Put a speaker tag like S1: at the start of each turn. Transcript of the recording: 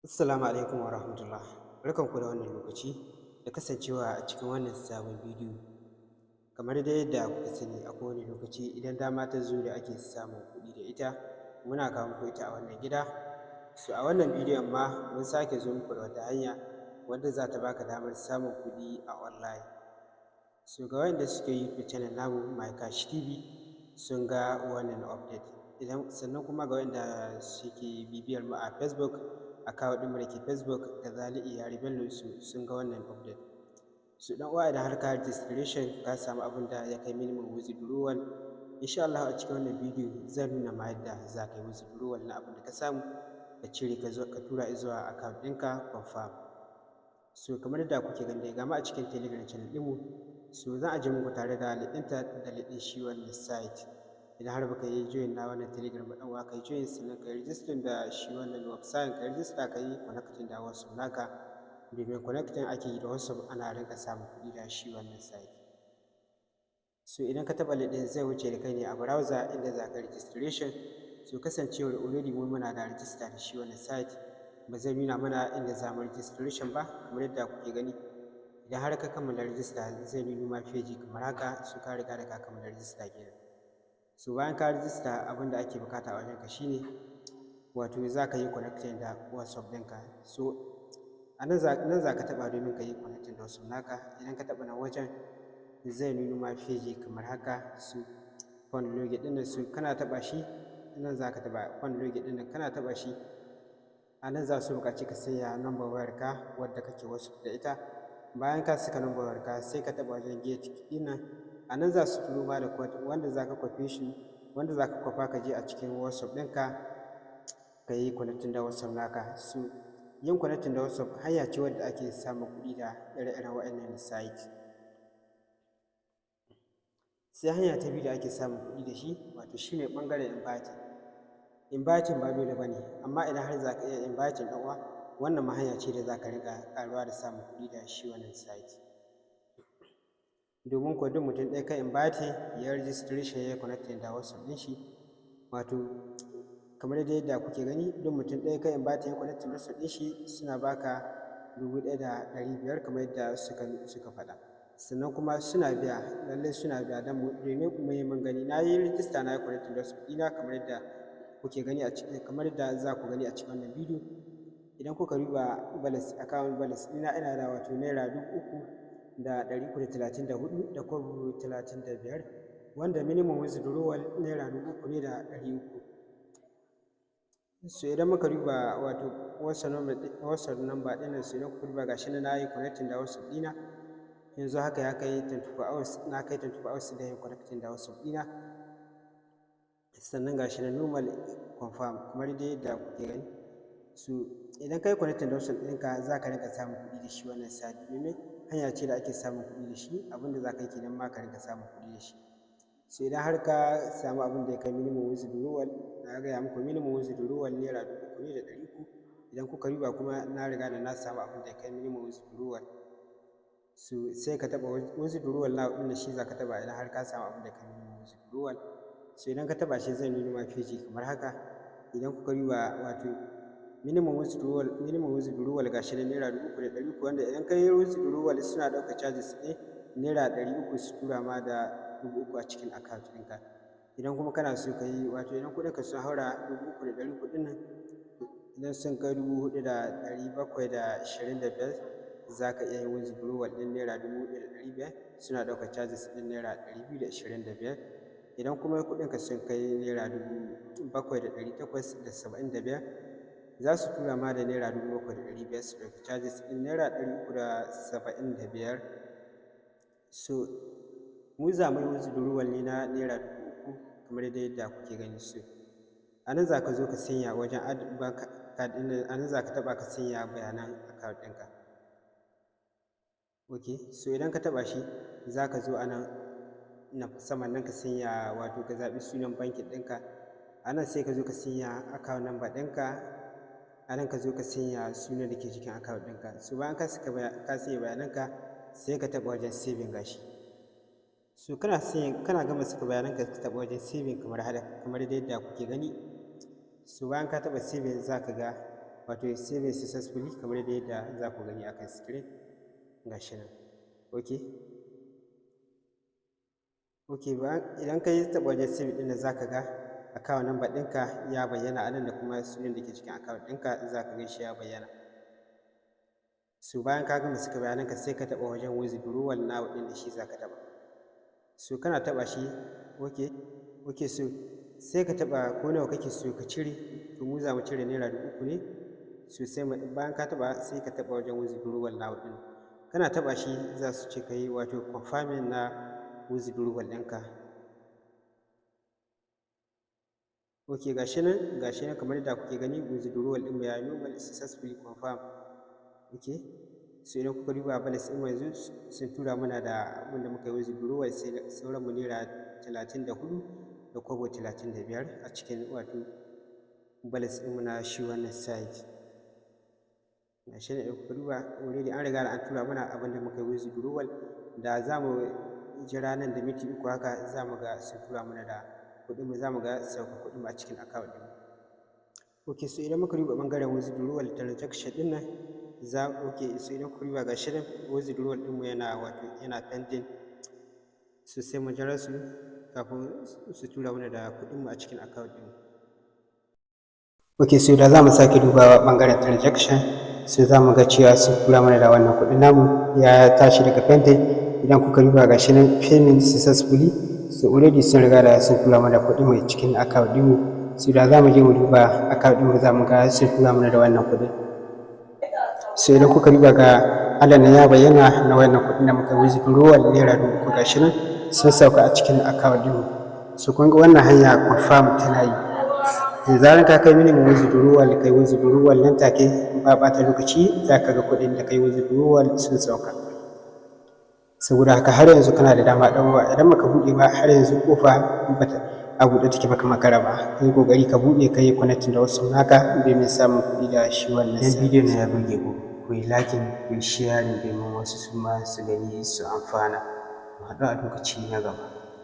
S1: Assalamu alaikum wa rahmatullah. Barkanku da wannan lokaci da kasancewa a cikin wannan sabon bidiyo. Kamar dai yadda kuka sani, a kowane lokaci idan dama ta zo da ake samun kuɗi da ita, muna kawo muku ita a wannan gida. So a wannan bidiyon ma mun sake zo muku da wata hanya wadda za ta baka damar samun kuɗi a online. So ga waɗanda suke YouTube channel namu, My Cash TV, sun ga wannan update. Idan sannan kuma ga waɗanda suke bibiyar mu a Facebook account ɗinmu da ke Facebook, Gazali Iyari Bello, su sun ga wannan update. So ɗan uwa, idan har ka registration ka samu abin da ya kai minimum withdrawal, insha Allah a cikin wannan bidiyo zan nuna ma yadda za ka yi withdrawal na abin da ka samu, ka cire ka zo ka tura zuwa account ɗinka confirm. So kamar yadda kuke gani dai, ga mu a cikin Telegram channel ɗinmu. So zan ajiye muku tare da link ɗinta da link ɗin shi wannan site. Idan har baka yi join na wannan Telegram ba, ɗan uwa, ka yi join, sannan ka yi register da shi wannan website, ka yi register, ka yi connecting da WhatsApp naka, domin connecting ake yi da WhatsApp ana rinƙa samun kuɗi da shi wannan site. So idan ka taɓa link ɗin, zai wuce da kai ne a browser inda za ka registration. So kasancewar already mu muna da register da shi wannan site, ba zai nuna mana inda za mu registration ba. Kamar yadda kuke gani, idan har ka kammala register, zai nuno ma page kamar haka. So ka riga da ka kammala register kenan. So bayan ka register, abin da ake buƙata a wajenka shine wato za ka yi connecting da WhatsApp ɗinka. So a nan za ka taɓa domin ka yi connecting da WhatsApp naka. Idan ka taɓa nan wajen, zai nuno ma page kamar haka. So phone login ɗin nan, so kana taɓa shi, nan za ka taɓa phone login ɗin nan. Kana taɓa shi, a nan za su buƙaci ka sanya number wayarka wadda kake WhatsApp da ita. Bayan ka saka number wayarka, sai ka taɓa wajen get ɗin nan. A nan za su turo ma da code wanda za ka kwafe shi, wanda za ka kwafa ka je a cikin WhatsApp ɗinka ka yi connecting da WhatsApp naka. So yin connecting da WhatsApp hanya ce wadda ake samun kuɗi da ire-iren waɗannan site. Sai hanya ta biyu da ake samun kuɗi da shi, wato shine ɓangaren inviting. Inviting ba dole ba ne, amma idan har za ka iya inviting, ɗan uwa, wannan ma hanya ce da za ka rinƙa ƙaruwa da samun kuɗi da shi wannan site, domin ko duk mutum ɗaya ka inviting ya registration, ya yi connecting da WhatsApp ɗin shi, wato kamar dai yadda kuke gani, duk mutum ɗaya ka inviting ya connecting da WhatsApp ɗin shi, suna baka 1500 kamar yadda suka faɗa. Sannan kuma suna biya, lallai suna biya, don domin mun yi, mun gani. Na yi rijista, na yi connecting da WhatsApp ɗina kamar yadda kuke gani a cikin, kamar yadda za ku gani a cikin wannan bidiyo. Idan kuka duba balance, account balance ɗina, ina da wato naira 3334 da kwabo 35, wanda minimum withdrawal naira 3300. So idan muka duba wato WhatsApp number ɗin nan, so idan kuka duba, gashi nan na yi connecting da WhatsApp ɗina. Yanzu haka ya kai 24 hours, na kai 24 hours da yin connecting da WhatsApp ɗina. Sannan gashi nan normal confirm kamar dai yadda kuke gani. So idan ka yi connecting da WhatsApp ɗinka, za ka rinƙa samun kuɗi da shi wannan site, domin hanya ce da ake samun kuɗi da shi. Abin da za ka yi kenan ma ka rinƙa samun kuɗi da shi. So idan har ka samu abin da ya kai minimum withdrawal, na gaya muku minimum withdrawal naira 3300. Idan kuka duba kuma, na riga da na samu abin da ya kai minimum withdrawal. So sai ka taɓa withdrawal now ɗin da shi za ka taɓa idan har ka samu abin da ya kai minimum withdrawal. So idan ka taɓa shi, zai nuno ma page kamar haka. Idan kuka duba, wato minimum withdrawal gashi nan naira 3300, wanda idan ka yi withdrawal suna ɗaukar charges ɗin naira 300, su tura ma da 3000 a cikin account ɗinka. Idan kuma kana so ka yi, wato idan kuɗinka sun haura 3300 ɗin nan, idan sun kai 4725, za ka iya yin withdrawal ɗin naira 1500, suna ɗaukar charges ɗin naira 225. Idan kuma kuɗinka sun kai naira 7875, za su tura ma da naira 7500, su ɗauki charges ɗin naira 375. So mu za mu yi withdrawal ne na naira 3000 kamar dai yadda kuke gani. So a nan za ka zo ka sanya wajen add bank card ɗin nan, a nan za ka taɓa ka sanya bayanan account ɗinka. Ok, so idan ka taɓa shi, za ka zo a nan na saman nan ka sanya, wato ka zaɓi sunan bankin ɗinka. A nan sai ka zo ka sanya account number ɗinka. A nan ka zo ka sanya sunan da ke jikin account ɗinka. So bayan ka saka, ka sanya bayananka, sai ka taɓa wajen saving, gashi. So kana sanya, kana gama saka bayananka, ka taɓa wajen saving kamar haka, kamar dai yadda kuke gani. So bayan ka taɓa saving, za ka ga Wato saving successfully, kamar da yadda za ku gani akan screen, gashi nan. Okay, idan ka yi taɓa wajen save ɗin nan, za ka ga account number ɗinka ya bayyana a nan, da kuma sunan da ke cikin account ɗinka za ka gan shi ya bayyana. So bayan ka gama saka bayananka, sai ka taɓa wajen withdrawal now ɗin da shi za ka taɓa. So kana taɓa shi, okay, so sai ka taɓa ko nawa kake so ka cire. To mu za mu cire ₦3,000 ne. So sai bayan ka taɓa, sai ka taɓa wajen withdrawal now ɗin. Kana taɓa shi, za su ce ka yi wato confirming na withdrawal ɗinka. Ok, gashi nan, gashi nan, kamar yadda kuke gani, withdrawal ɗin mu ya normal successfully confirm. Ok, so idan kuka duba balance ɗin yanzu, sun tura mana da abin da muka yi withdrawal, sai sauran mu ₦34 da kwabo 35 a cikin wato balance ɗinmu na shi wannan site. Gashi nan, idan kuka duba, already an riga da an tura mana abin da muka yi withdrawal. Da za mu jira nan da minti 3 haka, za mu ga sun tura mana da kuɗin mu, za mu ga sauka kuɗin mu a cikin account ɗin. Ok, so idan muka duba ɓangaren withdrawal transaction ɗin nan, za ok, so idan kuka duba, gashi nan withdrawal ɗinmu yana wato yana pending. So sai mu jira su kafin su tura mana da kuɗin mu a cikin account ɗin. Ok, so da za mu sake dubawa ɓangaren transaction, so za mu ga cewa sun tura mana da wannan kuɗin namu, ya tashi daga pending. Idan kuka duba, gashi nan payment successfully. So already sun riga da sun tura mana kuɗin mu cikin account ɗinmu. So da za mu je mu duba account ɗinmu, za mu ga sun tura mana da wannan kuɗin. So idan kuka duba, ga alert nan ya bayyana na wannan kuɗin da muka withdrawal, ₦3,000, gashi nan sun sauka a cikin account ɗinmu. So kun ga wannan hanya confirm tana yi. Da zarar ka kai minimum withdrawal, kai withdrawal nan take, ba ɓata lokaci, za ka ga kuɗin da kai withdrawal sun sauka. Saboda haka har yanzu kana da dama, ɗan uwa. Idan baka buɗe ba, har yanzu ƙofa bata a buɗe take, baka makara ba. Kai ƙoƙari ka buɗe, ka yi connecting da wasu naka domin samun kuɗi da shi wannan.
S2: Idan bidiyon ya burge ku, ku yi liking, ku yi sharing domin wasu su ma su gani su amfana. Mu haɗu a lokaci na gaba.